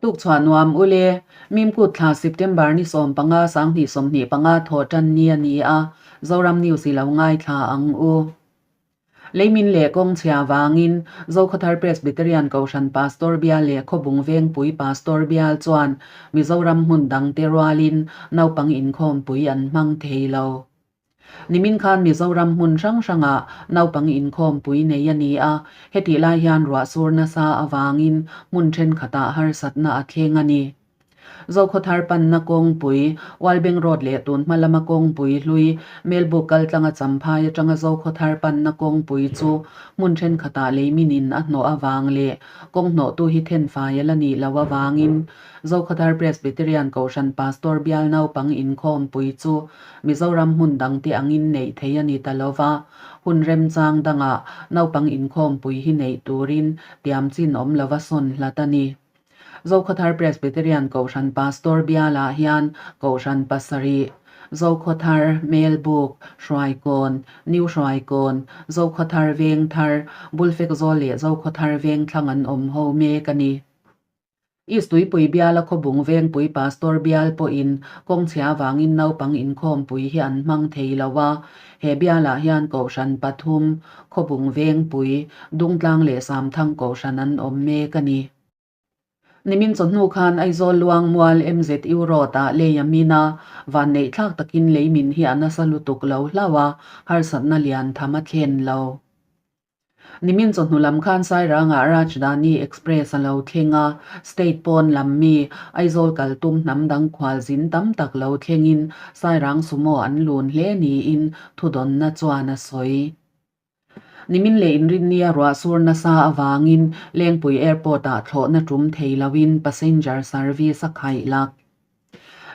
Tukchhuah nuam ule, Mimkut thla September ni 15 2025 thawh tan ni a ni a, Zoram News i lo ngaithla ang u. Leimin leh kawng chhia vangin Zokhawthar Presbyterian Kohhran Pastor Bial leh Khawbung Vengpui Pastor Bial chuan Mizoram hmun dangte rualin naupang inkhawmpui an hmang thei lo. Nimin khan Mizoram hmun hrang hrangah naupang inkhawmpui nei a ni a, hetih lai hian ruahsur nasa avangin hmun thenkhatah harsatna a thleng a ni. Zokhawthar panna kawngpui, Walbeng Road leh tunhma lama kawngpui hlui, Melbuk kaltlanga Champhai atanga Zokhawthar panna kawngpui chu hmun thenkhatah leiminin a hnawh avang leh kawng hnawhtu hi thenfai a la nih loh avangin Zokhawthar Presbyterian Kohhran Pastor bial naupang inkhawmpui chu Mizoram hmun dangte angin neih theih a ni ta lo va, hun remchang dangah naupang inkhawmpui hi neih turin tiamchin awm lova sawn hlat a ni. Zokhawthar Presbyterian Kohhran Pastor bialah hian Kohhran pasarih, Zokhawthar, Melbuk, Hruaikawn, New Hruaikawn, Zokhawthar Vengthar, Bulfekzawl leh Zokhawthar Vengthlang an awm ho mek a ni. East Tuipui biala Khawbung Vengpui Pastor bial pawhin kawngchhia avangin naupang inkhawmpui hi an hmang thei lo a, he bialah hian Kohhran pathum, Khawbung Vengpui, Dungtlang leh Samthang Kohhran an awm mek a ni. Nimin chawhnu khan Aizawl Luang Mual MZU Road-ah lei a min a, vanneih thlak takin lei min hi a nasa lutuk lo hlauh a, harsatna lian tham a thlen lo. Nimin chawhnu lam khan Sairangah Rajdhani Express a lo thleng a, state pawn lam mi Aizawl kal tum hnam dang khual zin tam tak lo thlengin Sairang sumo an lun hle niin thudawnna chuan a sawi. Nimin leh inrinnia ruah sur nasa avangin Lengpui Airport-ah thlawhna tum thei loin passenger service a khaih lak.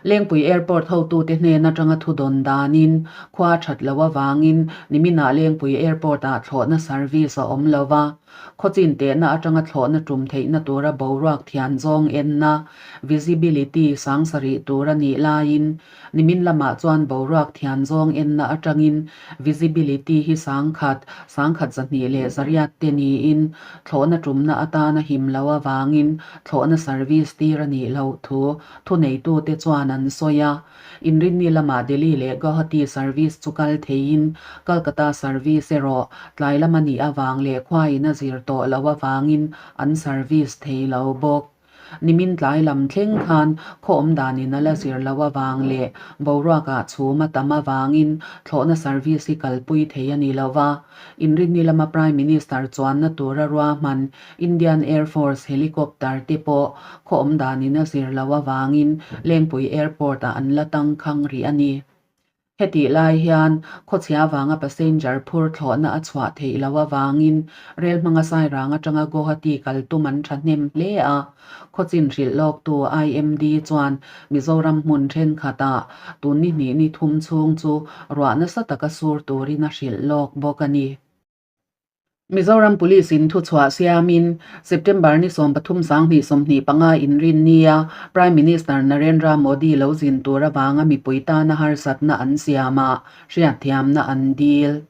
Lengpui Airport hotute hnen atanga thudawn danin khua that loh avangin niminah Lengpui Airport-ah thlawhna service a awm lo va, khawchin tehna atanga thlawhna tum theihna tura boruak thian zawng enna, visibility, sangsarih tur a nih laiin Nimin lamah chuan boruak thian zawng enna atangin visibility hi sangkhat, sangkhat 200 te niin thlawhna tumna atana him lo avangin thlawhna service tir a nih loh thu thuneitute chuan an sawi a. Inrinni lamah Delhi leh Guwahati service chu kal theiin Kolkata service erawh tlai lam a nih avang leh khuain a zir tawh loh avangin an service thei lo bawk. Nimin tlai lam thleng khan khaw awm danin a la zir loh avang leh boruakah chhum a tam avangin thlawhna service hi kalpui thei a ni lo va. Inrinni lama Prime Minister chuanna tura ruahman Indian Air Force helicopter te pawh khaw awm danin a zir loh avangin Lengpui Airport-ah an la tangkhang rih a ni. Hetih lai hian khawchhia vanga passenger phur thlawhna a chhuah theih loh avangin rel hmanga Sairang atanga Guwahati kal tum an thahnem hle a. Khawchin hrilh lawktu IMD chuan Mizoram hmun thenkhatah tun ni hnih ni thum chhung chu ruah nasa taka sur turin a hrilh lawk bawk a ni. Mizoram Police in thuchhuah siamin September ni 13 2025 inrinnia Prime Minister Narendra Modi lo zin tur avanga mipui tana harsatna an siam a, hriatthiamna an dil.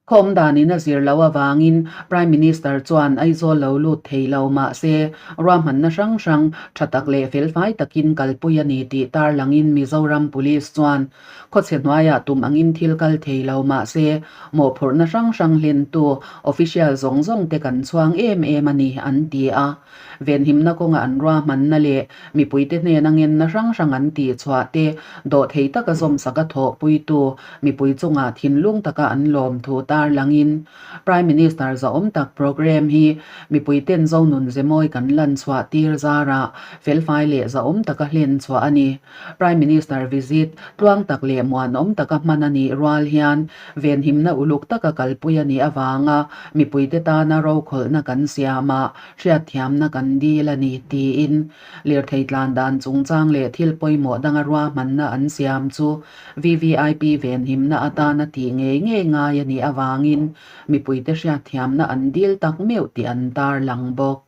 Khawm danin a zir loh avangin Prime Minister chuan Aizawl lo lut thei lo mahse ruahmanna hrang hrang tha tak leh felfai takin kalpui a ni tih tarlangin Mizoram Police chuan Khawchhe hnuaiah tum angin thil kal thei lo mah se, mawhphurhna hrang hrang hlentu official zawng zawng te kan chhuang em em a ni, an ti a. Venhimna kawnga an ruahmanna leh mipuite hnena ngenna hrang hrang an tihchhuah te dawhthei taka zawmsak a thawhpuitu mipui chungah thinlung taka an lawm thu tarlangin Prime Minister zahawm tak programme hi mipuiten Zonun Zemawi kan lan chhuah tir zarah felfai leh zahawm taka hlen chhuah a ni. Prime Minister visit tluang tak leh muanawm taka hman a nih rual hian venhimna uluk taka kalpui a nih avanga mipuite tana rokhawlhna kan siam a, hriatthiamna kan dil a ni, tiin lirthei tlan dan chungchang leh thil pawimawh danga ruahmanna an siam chu VVIP venhimna atana tih ngei ngei ngai a nih avangin mipuite hriatthiamna an dil tak meuh tih an tarlang bawk.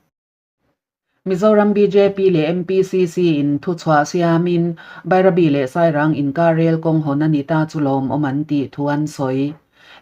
Mizoram bjp leh MPCC in thuchhuah siamin Bairabi leh Sairang inkar rel kawng hawn a ni ta chu lawmawm an tih thu an sawi.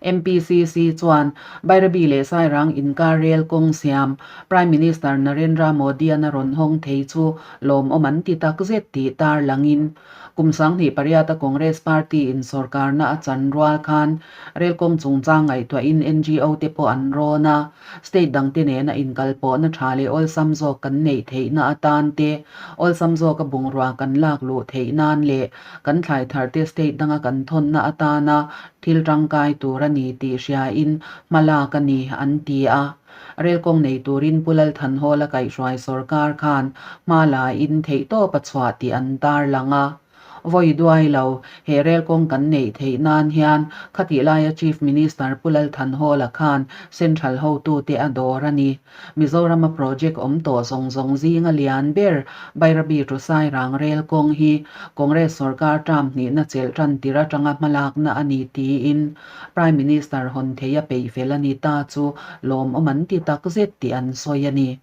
MPCC chuan Bairabi leh Sairang inkar rel kawng siam Prime Minister Narendra Modi-a'n a rawn hawng thei chu lawmawm an ti takzet tih tarlangin Kum 28 a Congress Party in sorkarna a chan rual khan rel kawng chungchang ngaihtuahin NGO te pawh an rawn a, state dangte nena inkalpawhna tha leh awlsam zawk kan neih theihna atan te, awlsam zawka bungrua kan lak luh theih nan leh kan thlai thar te state danga kan thawnna atana thil tangkai tur a ni tih hriain hma lak a ni, an ti a. Rel kawng nei turin Pu Lalthanhawla kaihhruai sorkar khan hma la in theihtawp a chhuah tih an tarlang a. Vawi duai lo, he rel kawng kan neih theih nan hian khatih laia Chief Minister Pu Lalthanhawla khan Central hotute a dawr a ni. Mizorama project awm tawh zawng zawng zinga lian ber Bairabi to Sairang rel kawng hi Congress sorkar term hnihna chelh tan tir atanga hmalakna a ni tiin Prime Minister hawn thei a peih fel a ni ta chu lawmawm an ti tak zet tih an sawi a ni.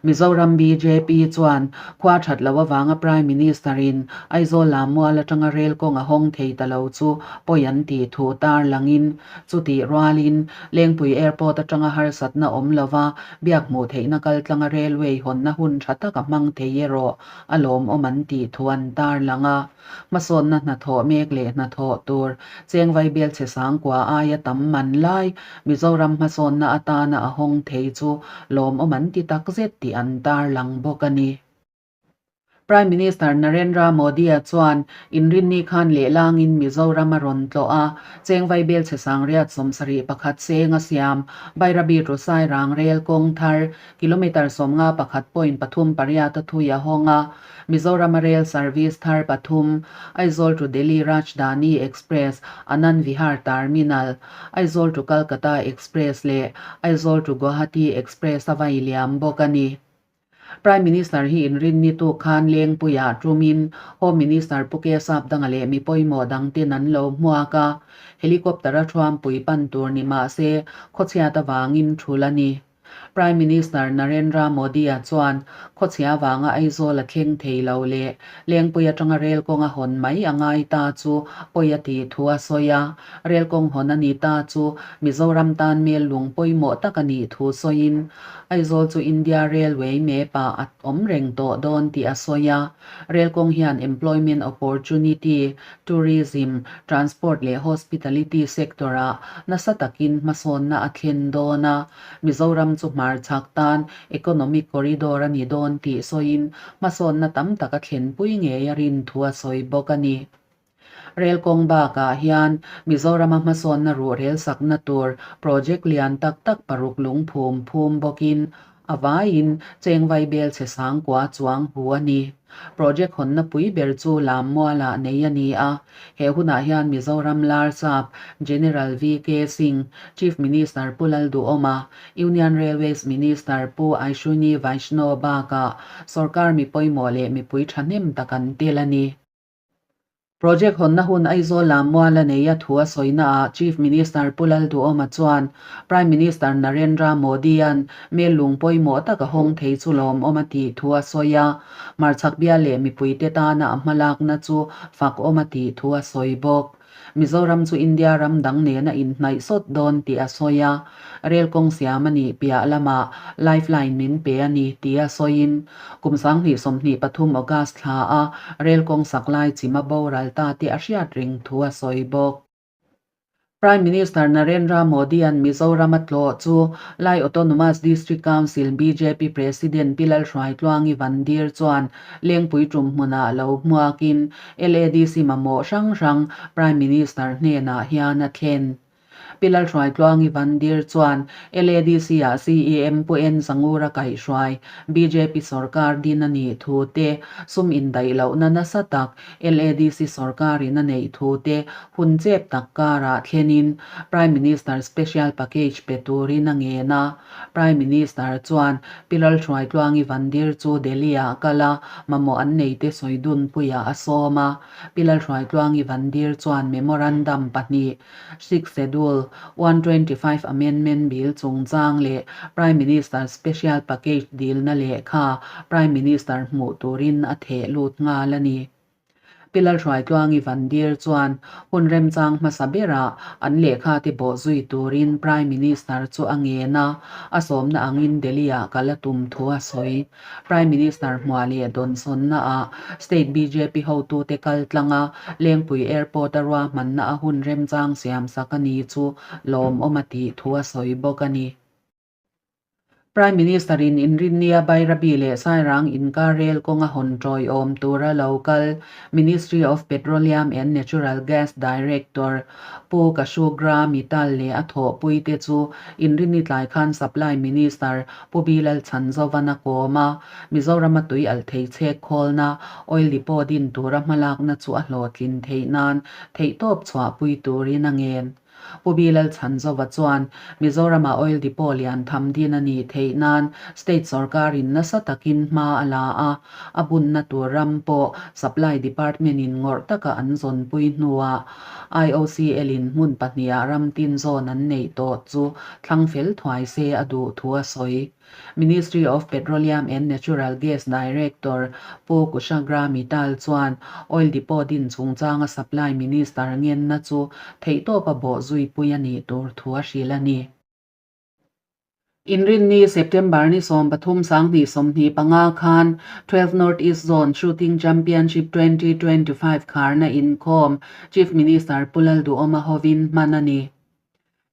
Mizoram bjp chuan khua that loh avanga Prime Minister in Aizawl lam mual atanga rel kawng a hawng thei ta lo chu pawi an tih thu tarlangin chutih rualin Lengpui Airport atanga harsatna awm lova biak hmuh theihna kaltlanga railway hawnna hun tha tak a hmang thei erawh a lawmawm an tih thu an tarlang a. Hmasawnna hnathawh mek leh hnathawh tur cheng vaibel chhe sangkua aia tam man lai Mizoram hmasawnna atana a hawng thei chu lawmawm an ti takzet tih an tarlang bawk a ni. Prime Minister Narendra Modi-a chuan inrinni khan lehlangin Mizoram a rawn tlawh a, cheng vaibel chhe sangriat 71 seng a siam Bairabi to Sairang rel kawng thar kilometre 51.38 a thui a hawng a, Mizorama Rail Service thar pathum, Aizawl to Delhi Rajdhani Express, Anand Vihar Terminal, Aizawl to Calcutta Express leh Aizawl to Guwahati Express a vai liam bawk a ni. Prime Minister hi inrinni tuk khan Lengpuiah tumin Home Minister Pu K Sapdanga leh mi pawimawh dangten an lo hmuak a, helicopter a thuampui pan tur ni mah se khawchhiat avangin thul a ni. Prime Minister Narendra Modi-a chuan khawchhia vanga Aizawl a thleng thei lo leh Lengpui atanga rel kawng a hawn mai a ngai ta chu pawi a tih thu a sawi a. Rel kawng hawn a ni ta chu Mizoram tan mel lung pawimawh tak a nih thu sawiin Aizawl chu India Railway map-ah a awm reng tawh dawn tih a sawi a. Rel kawng hian employment opportunity, tourism, transport leh hospitality sector-ah nasa takin hmasawnna a thlen dawn a. Mizoram chu hmarchhak tan economic corridor a ni dawn tih sawiin hmasawnna tam tak a thlenpui ngei a rin thu a sawi bawk a ni. Rel kawng bakah hian Mizorama hmasawnna ruh rel sakna tur project lian tak tak paruk lungphum phum bawkin A vaiin cheng vaibel chhe sangkua chuang hu a ni. Project hawnna pui ber chu Lammualah nei a ni a. He hunah hian Mizoram Larsap General VK Singh, Chief Minister Pu Lalduhawma, Union Railways Minister Pu Aishwini Vaishnaw bakah sorkar mi pawimawh leh mipui thahnem tak an tel a ni. Project hawnna hun Aizawl Lammual a nei a thu a sawinaah Chief Minister Pu Lalduhawma chuan Prime Minister Narendra Modi-a'n mel lung pawimawh tak a hawng thei chu lawmawm a tih thu a sawi a, hmarchhak bial leh mipuite tana a hmalakna chu fakawm a tih thu a sawi bawk. Mizoram chu India ram dang nena inhnaih sawt dawn tih a sawi a, rel kawng siam a nih piah lamah lifeline min pe a ni tih a sawiin Kum 2023 August thla a rel kawng sak lai chim a boral ta te a hriat reng thu a sawi bawk. Prime Minister Narendra Modi-a'n Mizoram a tlawh chu Lai Autonomous District Council bjp President Pi Lalhruaitluangi Vandir chuan Lengpui tum hmunah lo hmuakin LADC mamawh hrang hrang Prime Minister hnenah hian a thlen. Pi Lalhruaitluangi Vandir chuan LADC-ah CEM Pu En Zangura kaihhruai bjp sorkar din a nih thu te, sum indaih lohna nasa tak LADC sorkarin a neih thu te hun chep tak karah thlenin Prime Minister Special Package pe turin a ngen a. Prime Minister chuan Pi Lalhruaitluangi Vandir chu Delhi-ah kal a, mamawh an neite sawi dunpuiah a sawm a. Pi Lalhruaitluangi Vandir chuan memorandum pahnih, Sixth Schedule. Schedule 125 Amendment Bill chungchang leh Prime Minister Special Package dilna lehkha Prime Minister hmuh turin a theh lut nghal a ni. Pi Lalhruaitluangi Vandir chuan hun remchang hmasa berah an lehkha te bawh zui turin Prime Minister chu a ngen a, a sawmna angin Delhi-ah kal a tum thu a sawi. Prime Minister hmuah leh dawnsawnnaah State bjp hotute kal tlanga Lengpui Airport-a ruahmanna a hun remchang siamsak a ni chu lawmawm a tih thu a sawi bawk a ni. Prime Minister-in Inrinnia Bairabi leh Sairang inkar rel kawnga hawn tawiawm tura lo kal Ministry of Petroleum and Natural Gas Director Pu Kashugra Mittal leh a thawhpuite chu Inrinni tlai khan Supply Minister Pu Bilal Chhanzovan a kawm a, Mizorama tui alh thei chhek khawlna Oil Depot din tura hmalakna chu a hlawhtlin theih nan theihtawp chhuahpui turin a ngen. Pu Bilal Chhanzova chuan Mizorama Oil Depot lian tham din a nih theih nan State sorkarin nasa takin hma a la a, a bunna tur ram pawh Supply Department-in ngawrh taka an zawnpui hnuah IOCL-in hmun pahniha ram tin zawn an neih tawh chu thlang fel thuai se a duh thu a sawi. Ministry of Petroleum and Natural Gas Director Pu Kushagra Mittal chuan Oil Depot din chungchanga Supply Minister ngenna chu theihtawpa bawh zuipui a nih tur thu a hrilh a ni. Inrinni September ni 13 2025 khan 12 North East Zone Shooting Championship 2025 kharna inkhawm Chief Minister Pu Lalduhoma hovin hman a ni.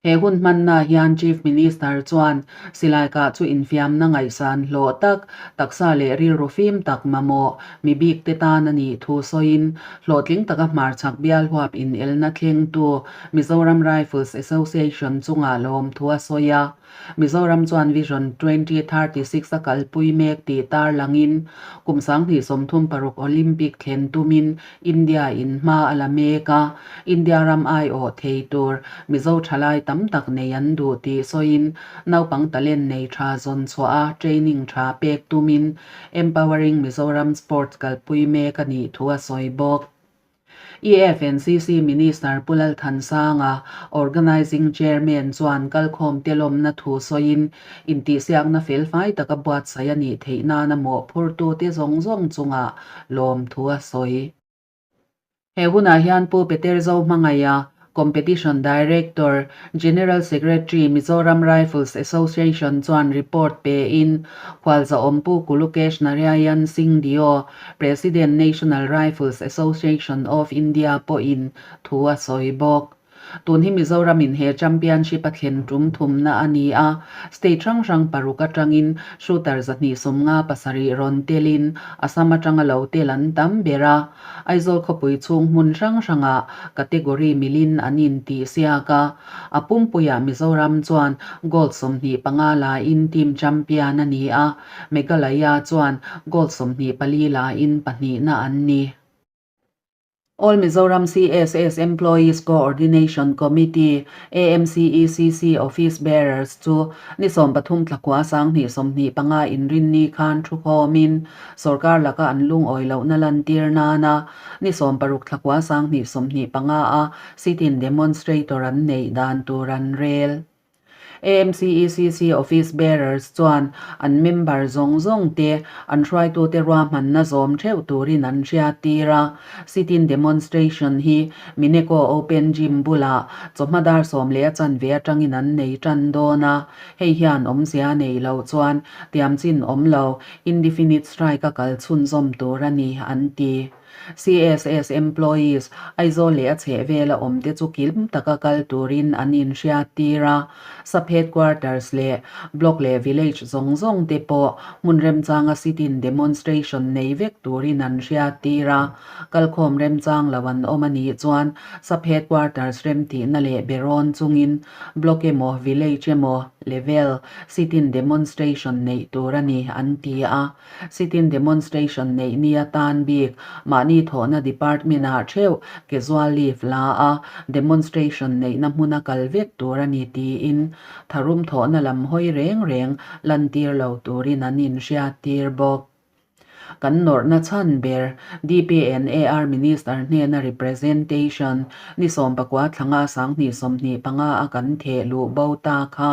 He hun hmanna hian Chief Minister chuan silai kah chu infiamna ngaihsan hlawh tak, taksa leh rilru fim tak mamawh mi bik te tan a nih thu sawiin, hlawhtling taka hmarchhak bial huap inelna thlengtu Mizoram Rifles Association chungah lawmthu a sawi a. Mizoram chuan Vision 2036 a kalpui mek tih tarlangin kum 2036 Olympic thlen tumin India in hma a la mek a, India ram aiawh thei tur Mizo thalai tam tak nei an duh tih sawiin naupang talent nei tha zawn chhuah a training tha pek tumin Empowering Mizoram Sports kalpui mek a nih thu a sawi bawk. EFNCC Minister Pu Lalthansanga, Organising Chairman chuan kalkhawmte lawmna thu sawiin intihsiakna felfai taka buatsaih a nih theih nana mawhphurtute zawng zawng chungah lawmthu a sawi. He hunah hian Pu Peter Zohmangaia, Competition Director, General Secretary, Mizoram Rifles Association chuan report pein Khualzahawmpu Kulukesh Narayan Singh Deo, President National Rifles Association of India pawhin thu a sawi bawk. Tun hi Mizoramin he championship a thlen tum thumna a ni a, state hrang hrang paruk atangin shooter 257 rawn telin Assam atanga lo tel an tam ber a. Aizawl khawpui chhung hmun hrang hrangah category milin an intihsiak a, a pumpuiah Mizoram chuan gold 25 lain team champion a ni a, Meghalaya chuan gold 24 lain pahnihna an ni. All Mizoram CSS Employees Coordination Committee, AMCECC, Office Bearers chu ni 13 thlakua 2025 inrinni khan thu khawmin Sorkar laka an lungawi lohna lantir nana ni 16 thlakua 2025 a sit-in demonstrator an neih dan tur an rel. AMCECC Office Bearers chuan an member zawng zawng te an hruaitute ruahmanna zawm theuh turin an hriattir a. Sit-in demonstration hi Mineco Open Gym bulah chawhma dar sawm leh a chanve atangin an nei tan dawn a. Hei hian awmzia nei lo chuan tiamchin awm lo indefinite strike a kal chhunzawm tur a ni, an ti. CSS employees, Aizawl leh a chhehvela awmte chu kilm taka kal turin an inhriattir a, Sub Headquarters leh Block leh Village zawng zawng te pawh hmun remchanga sit-in demonstration nei vek turin an hriattir a, kalkhawm remchang lo an awm a nih chuan Sub Headquarters remtihna leh berawn chungin Block emaw Village emaw level sit-in demonstration neih tur a ni, an ti a. Sit-in demonstration neih ni atan bik mahni thawhna department-ah theuh casual leave la a, demonstration neihna hmuna kal vek tur a ni tiin tharum thawhna lam hawi reng reng lantir lo turin an inhriattir bawk. Kan nawrhna chhan ber DPNAR Minister hnena representation ni sawmpakua thlanga 2025 a kan theh luh bo ta kha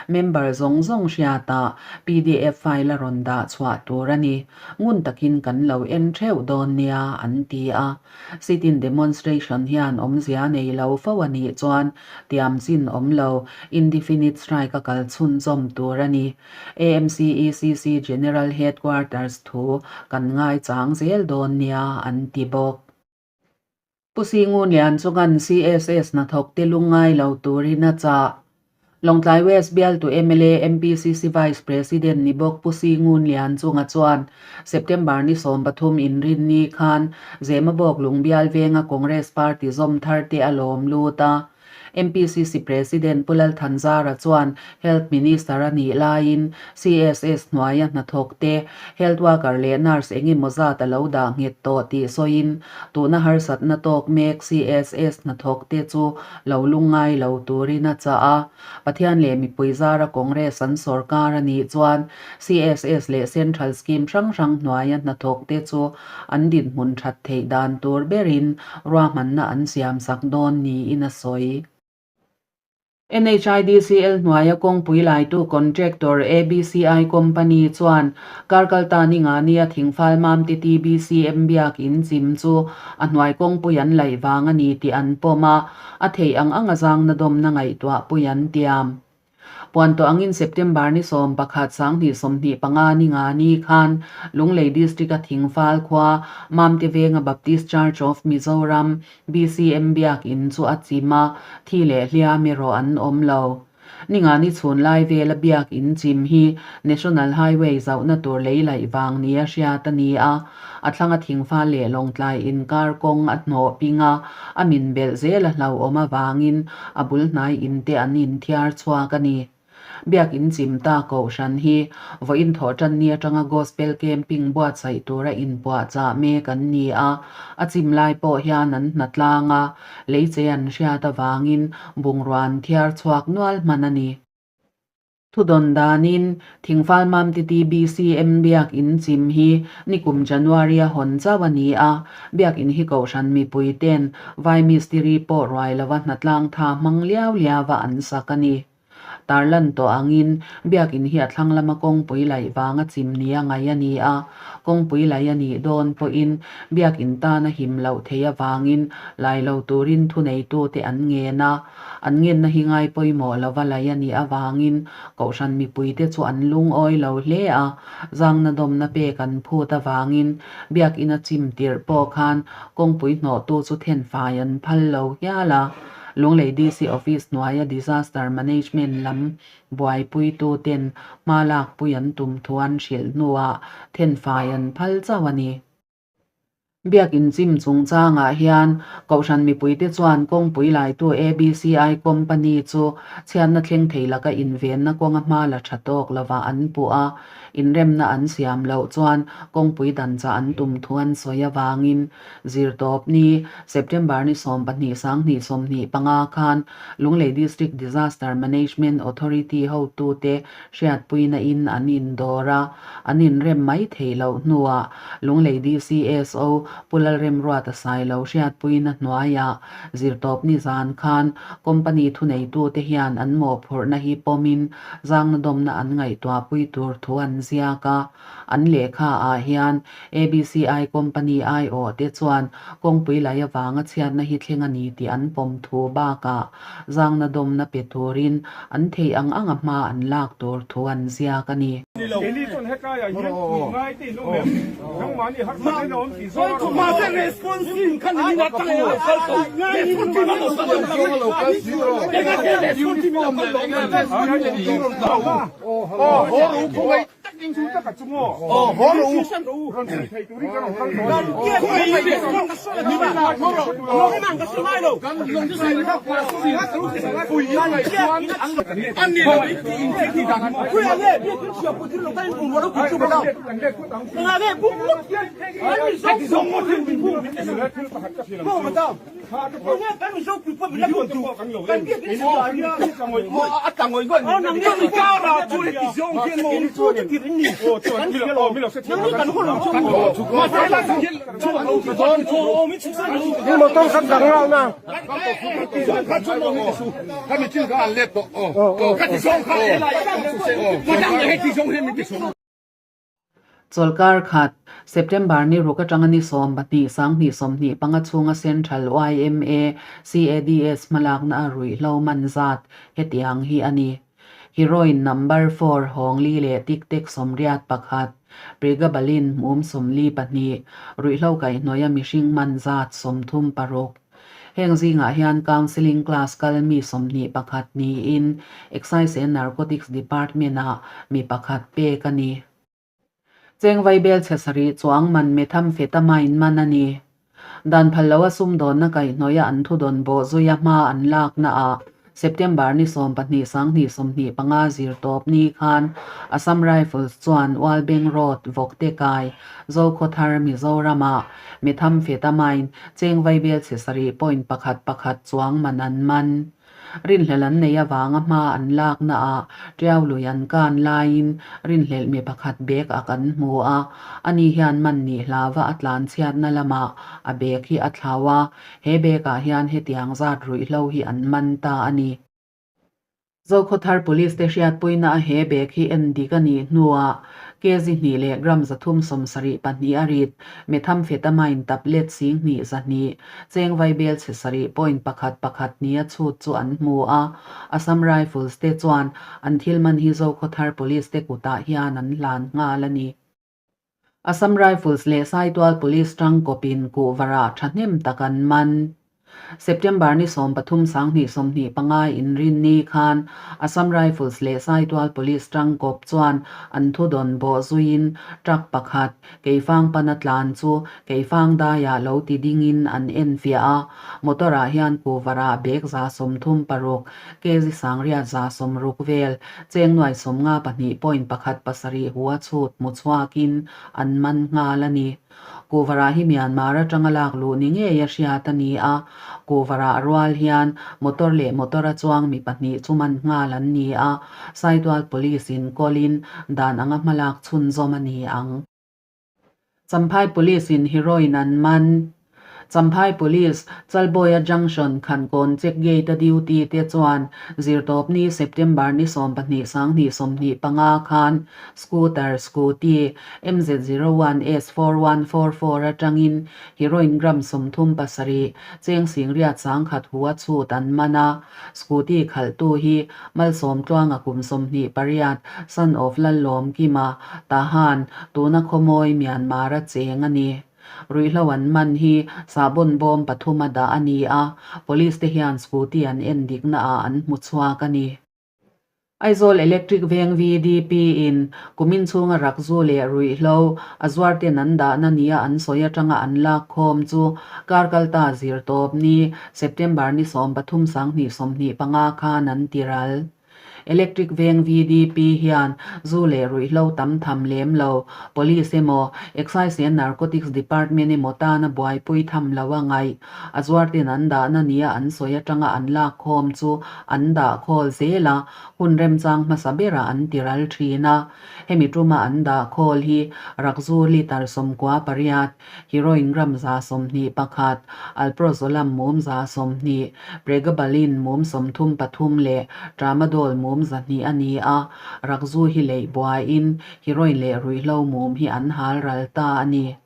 member zawng zawng hriatah pdf file a rawn dah chhuah tur a ni. Ngun takin kan lo en theuh dawn nia an ti a. Sit-in demonstration hian awmzia nei lo fo a nih chuan tiam chin awm lo indefinite strike a kal chhunzawm tur a ni. AMCECC General Headquarters thu kan ngaichang zel dawn nia an ti bawk. Pu Singu Lian chuan CSS hnathawkte lungngai lo turin a chah. Lawngtlai West bialtu mla MPCC Vice President ni bawk Pu Singu Lian chunga chuan September ni 13 inrinni khan Zemabawk Lungbial venga Congress Party zawm tharte a lawm lut a. MPCC President Pu Lal Thanzara chuan Health Minister a nih laiin CSS hnuaia hnathawk te, Health Worker leh Nurse eng emaw zat a lo dah nghet tawh tih sawiin tuna harsatna tawk mek CSS hnathawk te chu lo lungngai lo turin a chah a. Pathian leh mipui zara Congress an sawrkar a nih chuan CSS leh Central Scheme hrang hrang hnuaia hnathawk te chu an dinhmun that theih dan tur berin ruahmanna an siamsak dawn niin a sawi. NHIDCL hnuaia kawngpui laitu contractor ABCI company chuan Karkalta Ningania thingfal mamte TBCM biak in chim chu a hnuai kawngpui an laih vang a ni tih an pawm a, a theih ang anga zangna dawmna ngaihtuahpui an tiam. Puan tawh angin September ni 11 2025 ni nga ni khan Lunglei District-a Thingfal khua Mamte Venga Baptist Church of Mizoram, BCM, biakinn chu a chim a, thi leh hliam erawh an awm lo. Ni nga ni chhun lai vela biakinn chim hi National Highway zauhna tur lei laih vang nia hriat a ni a, a thlanga Thingfal leh Lawngtlai inkar kawng a hnawh ping a, a min belh zel a hlauhawm avangin a bul hnai in te an inthiar chhuak a ni. Biakin chim ta Kohhran hi vawiin thawh tan ni atanga Gospel Camping buatsaih tura inpuahchah mek an ni a, a chim lai pawh hian an hna tlang a, leichei an hriat avangin bungrua an thiar chhuak nual hman a ni. Thudawn danin, Thingfal Mamte TBCM Biakinn chim hi nikum January a hawn chauh a ni a, Biakinn hi Kohhran mipui ten Vai mistiri pawh ruai lova hnatlang tha hmang liau liauva an sak a ni. Tarlan tawh angin, Biakinn hi a thlang lama kawngpui laih vanga chim nia ngaih a ni a, kawngpui laih a nih dawn pawhin Biakinn tana him loh theih avangin lai lo turin thuneitute an ngen a, An ngenna hi ngai pawimawh lova laih a nih avangin Kohhran mipuite chu an lungawi lo hle a, zangna dawmna pek an phut avangin Biakinn a chim tirh pawh khan kawngpui hnawhtu chu thenfai an phal lo hial a. Lunglei DC Office hnuaia Disaster Management lam buaipuituten hma lakpui an tum thu an hrilh hnuah thenfai an phal chauh a ni. Biakinn chim chungchangah hian Kohhran mipuite chuan kawngpui laitu ABCI company chu chhiatna thleng thei laka invenna kawnga hma la tha tawk lovah an puh a, inremna an siam loh chuan kawngpui danchah an tum thu an sawi avangin Zirtawp ni, September ni 12 2025 khan Lunglei District Disaster Management Authority hotute Hriatpuina in an indawr a, an inrem mai theih loh hnuah Lunglei DCSO Pu Lalremruata Sailo hriatpuina hnuaiah zirtawpni zan khan company thuneitute hian an mawhphurhna hi pawmin zangnadawmna an ngaihtuahpui tur thu an ziak a. An lehkha ah hian ABCI company aiawh te chuan kawngpui lei avanga chhiatna hi thleng a ni tih an pawm thu bakah zangna dawmna pe turin an theih ang anga hma an lak tur thu an ziak a ni. ni kan hria lo nangni kan haw lo chu mahse Motor khat dang lo na. Chawlhkar khat, September ni ruk atanga ni 12 2025 chhunga Central yma CADS hmalakna a ruihhlo man zat hetiang hi a ni. Heroin number four Hawngli leh Tik Tek 81, Pregabalin mum 42, ruihhlo kaihhnawih a mihring man zat 36. Heng zingah hian Counselling class kal mi 21 niin Excise and Narcotics Department-ah mi pakhat pek a ni. Cheng vaibel chhe sarih chuang man methamphetamine man a ni. Dan phal loa sumdawnna kaihhnawih a an thudawn bawh zuia hma an laknaah September ni 12 2025 zir tawp ni khan Assam Rifles chuan Ualbeng Road, Vawktekai, Zokhawthar, Mizoramah methamphetamine cheng vaibel chhe sarih point pakhat pakhat chuang man an man. Rinhlelh an nei avanga hma an laknaah Tiau lui an kan laiin rinhlelh mi pakhat bag ak an hmu a, ani hian man nih hlauva a tlan chhiatna lamah a bag hi a thlau a, he bag ah hian hetiang zat ruihhlo hi an man ta a ni. Zokhawthar Police te hriatpuina a he bag hi en dik a nih hnuah kg hnih leh gram 372 a rit methamphetamine tablet 2200 Cheng vaibel chhe sarih point pakhat pakhat nia chhut chu an hmu a, Assam Rifles te chuan an thil man hi Zokhawthar Police te kutah hian an hlan nghal a ni. Assam Rifles leh Saitual Police tangkawpin kuhvarah thahnem tak an man. September ni 13 2025 inrinni khan Assam Rifles leh Saitual Police tangkawp chuan an thudawn bawh zuiin truck pakhat Keifang pana tlan chu Keifang daiah lo ti dingin an enfiah a, motor ah hian kuvarah bag 36, kg 960 vel, cheng nuai 52 point pakhat pasarih hu a chhut hmu chhuakin an man nghal a ni. Kuvarah hi Myanmar atanga lak luh ni ngei a hriat a ni a, kuvarah rual hian motor leh motor a chuang mi pahnih chu man nghal an ni a, Saitual Police in kawlin dan anga hmalak chhunzawm a ni ang. Champhai Police in heroin an man. Champhai Police, Chalbawia Junction, Khankawn Check Gate a duty te chuan Zirtawpni September ni 12 2025 khan Scooter, Scooty, MZ zero one S four one four four atangin heroin gram 37, cheng 800,000 hu a chhut an man a. Scooty khalhtu hi Malsawmtluanga kum 28, son of Lallawmkima, Tahan, tuna khawmawi Myanmar-a cheng a ni. Ruihhlo an man hi sahbawn bawm pathum a dah a ni a, police te hian scooty an en dikna ah an hmu chhuak a ni. Aizawl Electric Veng VDP in kumin chhunga rakzu leh ruihhlo a zuarten an dahna nia an sawi atanga an lak khawm chu kar kalta zir tawp ni September ni 13 2025 khan an ti ral. Electric Veng VDP hian zu leh ruihhlo tam tham lem lo, Police emaw, Excise and Narcotics Department emaw tana buaipui tham lo a ngaih. A zuarten an dahna nia an sawi atanga an lak khawm chu an dah khawl zel a, hun remchang hmasa berah an ti ral thin a. Hemi tuma an dah khawl hi rakzu litre 98, heroin gram 21, alprozolam mum 20, pregabalin mum 33 leh tramadol mum 200 a ni a. Rakzu hi leih buaiin heroin leh ruihhlo mum hi an hal ral ta a ni.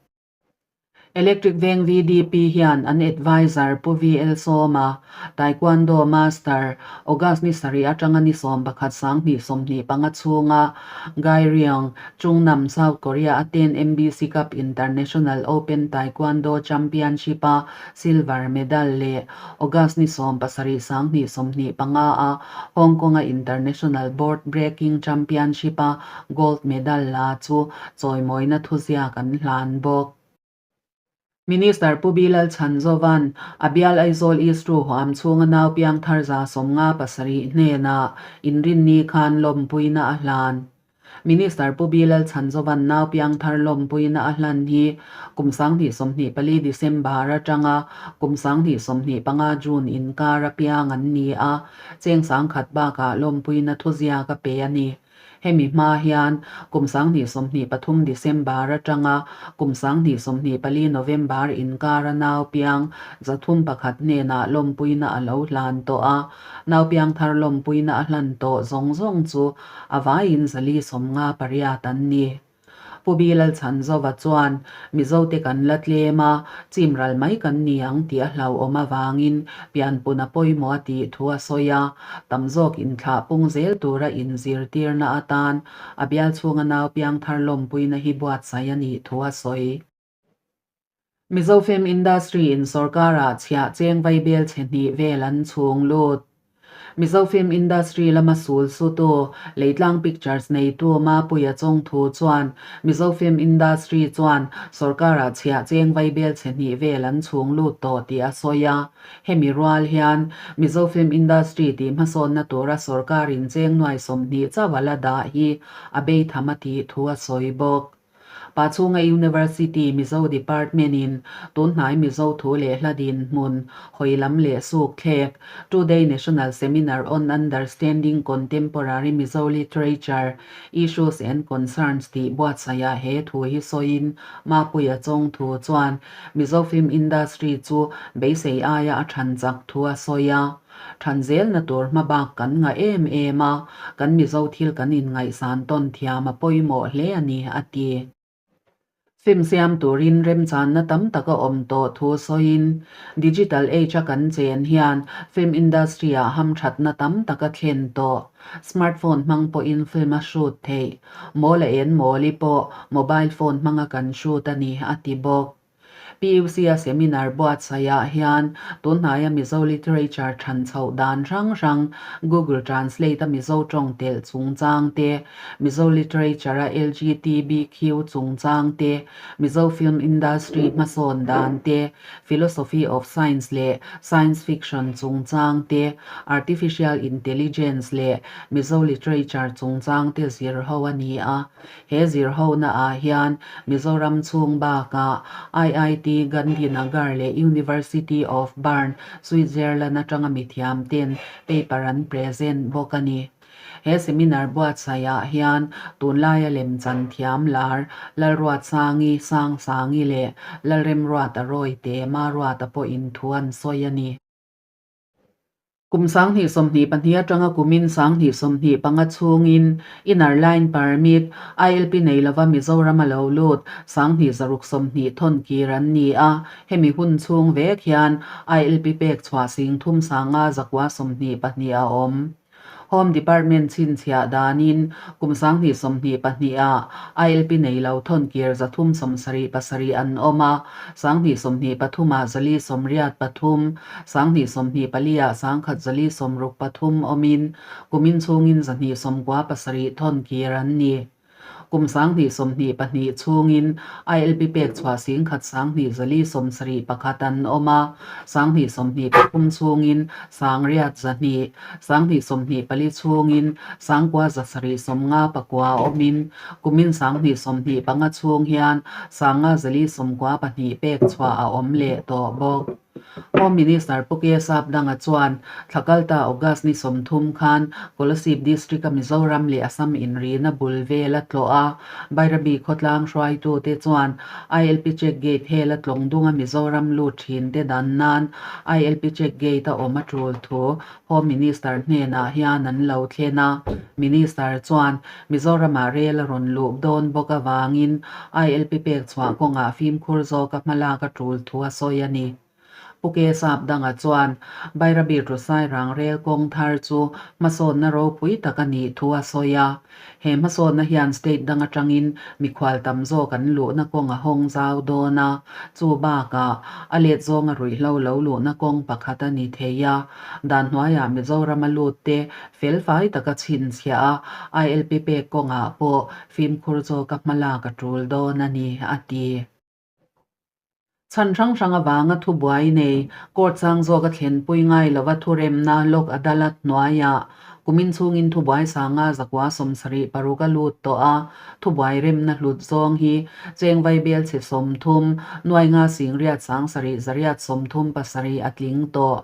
Electric Veng VDP hian an adviser Pu VL Sawma, Taekwondo Master, August ni sarih atanga ni 11 2025 chhunga Gyeryong, Chungnam, South Korea a ten MBC Cup International Open Taekwondo Championship-a silver medal leh August ni 17 2025 a Hong Kong-a International Board Breaking Championship-a Gold medal la chu chawimawina thuziak an hlan bawk. Minister Pu Bilal Chhanzovan a bial Aizawl East Ru huam chhunga nau piang thar 57 hnenah inrinni khan lawmpuina a hlan. Minister Pu Bilal Chhanzovan nau piang thar lawmpuina a hlan hi kum 2024 December atanga kum 2025 June inkar a piang an ni a, cheng 10,000 bakah lawmpuina thuziak a pe a ni. Hemi hma hian kum 2023 December atanga kum 2024 November inkara nau piang 301 hnenah lawmpuina a lo hlan tawh a. Nau piang thar lawmpuina a hlan tawh zawng zawng chu a vaiin 458 an ni. Pu Bi Lalchhanzova chuan, Mizote kan la tlem a, chim ral mai kan ni ang tih a hlauhawm avangin pianpun a pawimawh a tih thu a sawi a, tam zawk inthlah pung zel tura inzirtirna atan a bial chhunga nau piangthar lawmpuina hi buatsaih a nih thu a sawi. Mizo Film Industry in sorkar-ah chhiah cheng vaibel chhe hnih vel an chhung lut. Mizo Film Industry lama sul sutu, Leitlang Pictures neitu Mapuia Chawngthu chuan Mizo Film Industry chuan sorkar-ah chhiah cheng vaibel chhe hnih vel an chhung lut tawh tih a sawi a. Hemi rual hian Mizo Film Industry tih hmasawnna tura sorkar-in cheng nuai 20 chauh a la dah hi a beitham a tih thu a sawi bawk. Pachhunga University Mizo Department in tunhnai Mizo thu leh hla dinhmun, hawi lam leh suk thlek, Two-day National Seminar on Understanding Contemporary Mizo Literature, Issues and Concerns tih buatsaihah he thu hi sawiin Mapuia Chawngthu chuan Mizo film industry chu beisei aia a than chak thu a sawi a. Than zelna tur hmabak kan ngah em em a, kan Mizo thil kan inngaihsan tawn thiam a pawimawh hle a ni, a ti. Film siam turin remchanna tam tak a awm tawh thu sawiin, Digital age a kan chen hian film industry-ah hamthatna tam tak a thlen tawh. Smartphone hmang pawhin film a shoot theih. Mawl a en mawli pawh mobile phone hmanga kan shoot a ni, a ti bawk. PUC-a seminar buatsaihah hian tunhnaia Mizo literature than chhoh dan hrang hrang, Google Translate-a Mizo tawng telh chungchang te, Mizo literature-a LGTBQ chungchang te, Mizo film industry hmasawn dan te, philosophy of science leh science fiction chungchang te, artificial intelligence leh Mizo literature chungchang te zir ho a ni a. He zirhona ah hian Mizoram chhung bakah IIT Gandhinagar leh University of Bern, Switzerland atanga mithiam ten paper an present bawk a ni. He seminar buatsaih ah hian tunlaia lemchan thiam lar Lalruatsangi, Sangsangi leh Lalremruata Rawite, Maruata pawhin thu an sawi a ni. Kum 2022 atanga kumin 2025 chhungin Inner Line Permit, ILP nei lova Mizoram a lo lut 2620 thawn kir an ni a, hemi hun chhung vek hian ILP pek chhuah sing thum sanga zakua 22 a awm. Home Department chhinchhiah danin kum 2022 ah ILP nei lo thawn kir 377 an awm a, 2023 ah 483, 2024 ah 1163 awmin kumin chhungin 297 thawn kir an ni. Kum 2022 chhungin ILP pek chhuah 10 2171 an awm a, 2023 chhungin 800, 2024 chhungin 9759 awmin kumin 2025 chhung hian 592 pek chhuah a awm leh tawh bawk. Home Minister Pu K Sapdanga chuan thla kalta August ni 30 khan Kolasib District-a Mizoram leh Assam inrina bul vel a tlawh a, Bairabi khawtlang hruaitute chuan ILP check gate hela tlawng dunga Mizoram lut thinte dan nan ILP check gate a awm a tul thu Home Minister hnenah hian an lo thlen a. Minister chuan Mizoramah rel a rawn luh dawn bawk avangin ILP pek chhuah kawngah fimkhur zawka hmalak a tul thu a sawi a ni. Pu K Sapdanga chuan Bairabi Tusairang rel kawng thar chu hmasawnna ropui tak a nih thu a sawi a. He hmasawnna hian state dang atangin mikhual tam zawk an luhna kawng a hawng zau dawn a, chu bakah a let zawnga ruihhlo lo luhna kawng pakhat a ni thei a. Dan hnuaiah Mizoram a lut te felfai taka chhinchhiah a, ILP pek kawngah pawh fimkhur zawka hmalak a tul dawn a ni, a ti. Chhan hrang hrang avanga thubuai nei, court chang zawka thlenpui ngai lova thuremna Lok Adalat hnuaiah kumin chhungin thubuai sanga zakua 76 a lut tawh a, thubuai remna hlut zawng hi cheng vaibel chhe 30, nuai nga singriat 7,837 a tling tawh.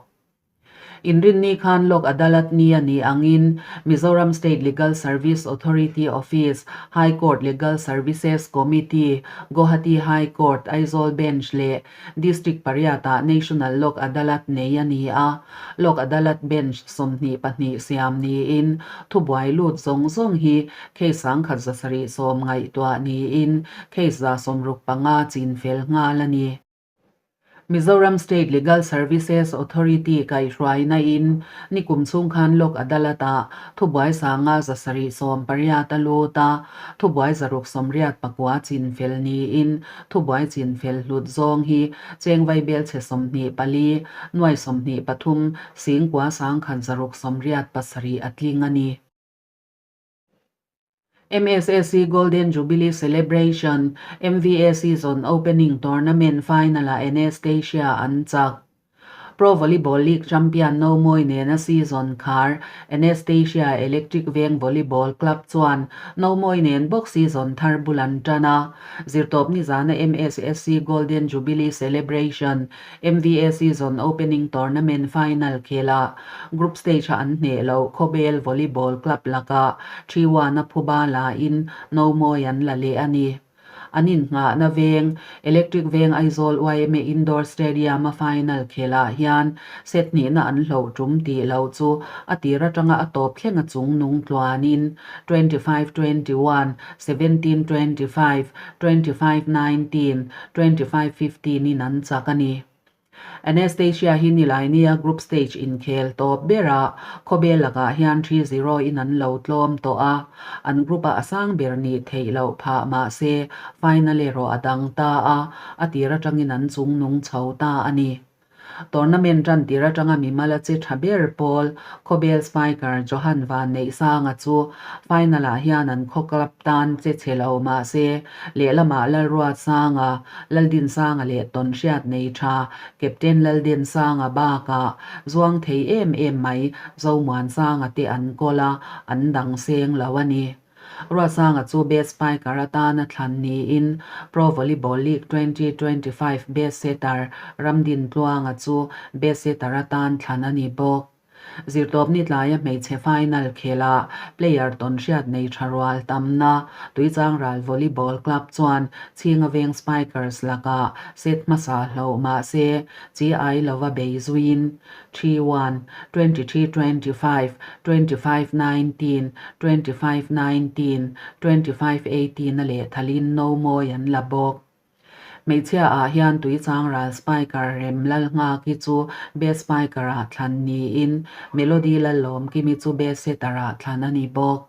Inrinni khan Lok Adalat ni a nih angin Mizoram State Legal Service Authority Office, High Court Legal Services Committee, Guwahati High Court, Aizawl Bench leh District pariatah National Lok Adalat nei a ni a. Lok Adalat Bench 22 siam niin thubuai lut zawng zawng hi case 1770 ngaihtuah niin case 65 chinfel nghal a ni. Mizoram State Legal Services Authority kaihhruaina in nikum chhung khan Lok Adalat-ah thubuai 578 a lut a, thubuai 689 chinfel niin thubuai chinfel hlut zawng hi cheng vaibelchhe 24, nuai 23, singkua 1687 a tling a ni. MSSC Golden Jubilee Celebration, MVA Season Opening Tournament Final-ah Anastasia an chak. Pro Volleyball League champion Nomawi nena season khar Anastasia Electric Veng Volleyball Club chuan Nomawi nen bawk season thar bul an tan a. Zirtawp nizana MSSC Golden Jubilee Celebration, MVA Season Opening Tournament Final khelah Group Stage-a an hneh loh Khawbel Volleyball Club lakah Thiwana phuba lain nomawi an la leh a ni. An innghahna veng, Electric Veng Aizawl yma Indoor Stadium-a final khelah hian set hnihna an hloh tum tih loh chu a tir atanga a tawp thleng a chung nung tluanin 25 21, 17 25, 25 19, 25 15 in an chak a ni. Anastasia hi Nilainia group stage inkhel tawp berah khawbel lakah hian 3-0 in an lo tlawm tawh a, an group ah a sang ber nih theih loh phah mahse final erawh a dang ta a, a tir atangin an chung nung chho ta a ni. Tournament tan tir atanga mimal a che tha ber pawl Khawbel spiker Johan Van Neihsanga chu final ah hian an khaw club tan che chhe lo mahse lehlamah Lalruatsanga, Laldinsanga leh Tawnhriat nei tha Captain Laldinsanga bakah zuang thei em em mai Zomuansanga te an kawl a, an dang seng lo a ni. Ruatsanga chu Best Spiker atana thlan niin Pro Volleyball League 2025 Best Setter Ramdintluanga chu Best Setter atan thlan a ni bawk. Zirtawpni tlaia hmeichhe final khelah player tawnhriat nei tha rual tamna Tuichangral Volleyball Club chuan Chhinga Veng Spikers lakah set hmasa hloh mahse chi ai lova bei zuiin 3 1, 23 25, 25 19, 25 19, 25 18 a lehthalin no mawi an la bawk. Hmeichhia ah hian Tuichangral Spiker rem Lalnghaki chu Best Spiker ah thlan niin Melody Lalawmkimi chu Best Setter ah thlan a ni bawk.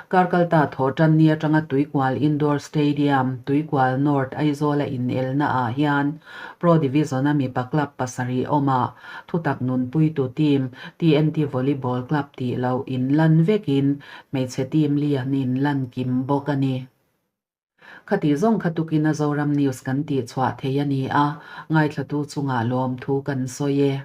Karkalta thawhtan ni atanga Tuikual Indoor Stadium, Tuikual North, Aizawl-a inelna ah hian Pro Division-a mipa club pasarih awmah thutak nunpuitu team TNT Volleyball Club tih loh inlan vekin hmeichhe team li an inlan kim bawk a ni. Khati zawng kha tukin a Zoram News kan tihchhuah thei a ni a, ngaithlatu chungah lawmthu kan sawi e.